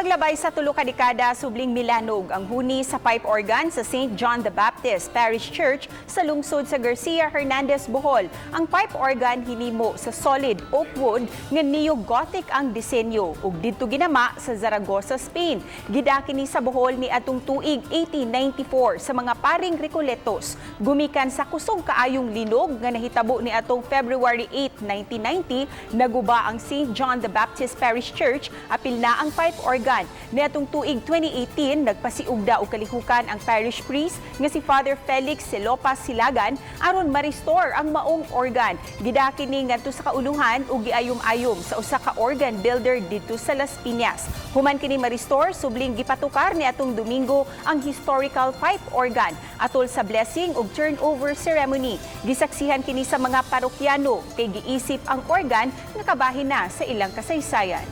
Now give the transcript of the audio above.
Paglabay sa 3 ka dekada, subling milanog ang huni sa pipe organ sa St. John the Baptist Parish Church sa lungsod sa Garcia Hernandez, Bohol. Ang pipe organ hinimo sa solid oak wood nga neo-Gothic ang disenyo ug didto ginama sa Zaragoza, Spain. Gidaki ni sa Bohol ni atong tuig 1894 sa mga paring Recoletos. Gumikan sa kusog kaayong linog nga nahitabo ni atong February 8, 1990, naguba ang St. John the Baptist Parish Church, apil na ang pipe organ. Niadtong tuig 2018, nagpasiugda og kalihukan ang parish priest nga si Father Felix Celopas Silagan aron ma-restore ang maong organ. Gidaki ni ngadto sa kauluhan ug giayom-ayom sa usa ka organ builder didto sa Las Piñas. Human kini ma-restore, subling gipatukar ni atong Domingo ang historical pipe organ atol sa blessing ug turnover ceremony. Gisaksihan kini sa mga parokyano kay giisip ang organ nga kabahin na sa ilang kasaysayan.